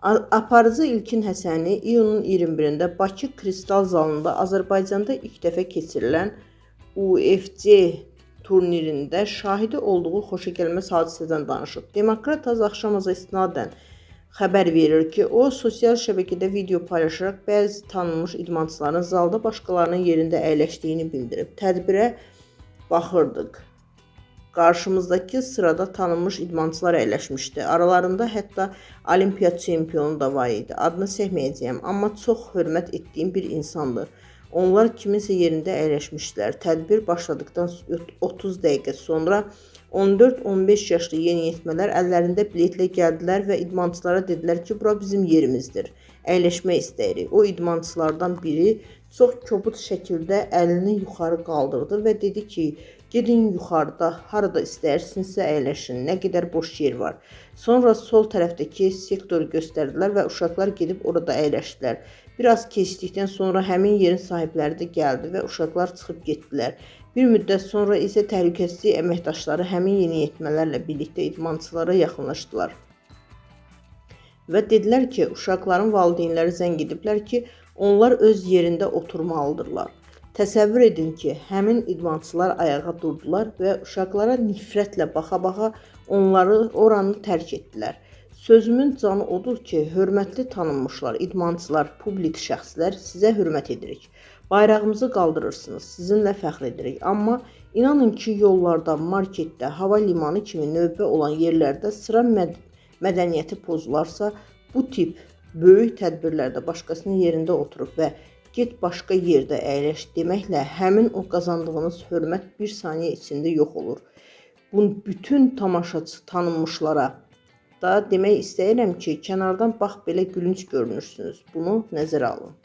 Aparıcı İlkin Həsəni iyunun 21-də Bakı Kristal zalında Azərbaycanda ilk dəfə keçirilən UFC turnirində şahidi olduğu xoşagəlməz hadisədən danışıb. Demokrat az axşamaza istinadən xəbər verir ki, o sosial şəbəkədə video paylaşaraq bəzi tanınmış idmançıların zalda başqalarının yerində əyləşdiyini bildirib. Tədbirə baxırdıq. Qarşımızdakı sırada tanınmış idmançılar əyləşmişdi. Aralarında hətta olimpiya çempionu da var idi. Adını çəkməyəcəyəm, amma çox hörmət etdiyim bir insandır. Onlar kiminsə yerində əyləşmişdilər. Tədbir başladıqdan 30 dəqiqə sonra 14-15 yaşlı yeniyetmələr əllərində biletlə gəldilər və idmançılara dedilər ki, bura bizim yerimizdir. Əyləşmək istəyirik. O idmançılardan biri çox kobud şəkildə əlini yuxarı qaldırdı və dedi ki, gedin yuxarıda harada istəyirsinizsə əyləşin, nə qədər boş yer var. Sonra sol tərəfdəki sektoru göstərdilər və uşaqlar gedib orada əyləşdilər. Biraz keçdikdən sonra həmin yerin sahibləri də gəldi və uşaqlar çıxıb getdilər. Bir müddət sonra isə təhlükəsizlik əməkdaşları həmin yeniyetmələrlə birlikdə idmançılara yaxınlaşdılar və dedilər ki, uşaqların valideynləri zəng ediblər ki, onlar öz yerində oturmalıdırlar. Təsəvvür edin ki, həmin idmançılar ayağa durdular və uşaqlara nifrətlə baxa-baxa onları oranı tərk etdilər. Sözümün canı odur ki, hörmətli tanınmışlar, idmançılar, publik şəxslər, sizə hörmət edirik. Bayrağımızı qaldırırsınız, sizinlə fəxr edirik. Amma inanın ki, yollarda, marketdə, hava limanı kimi növbə olan yerlərdə sıra mədəniyyəti pozularsa, bu tip böyük tədbirlərdə başqasının yerində oturub və get başqa yerdə əyləş deməklə həmin o qazandığınız hörmət bir saniyə içində yox olur. Bu bütün tamaşaçı tanınmışlara da demək istəyirəm ki, kənardan bax belə gülünc görünürsünüz. Bunu nəzərə alın.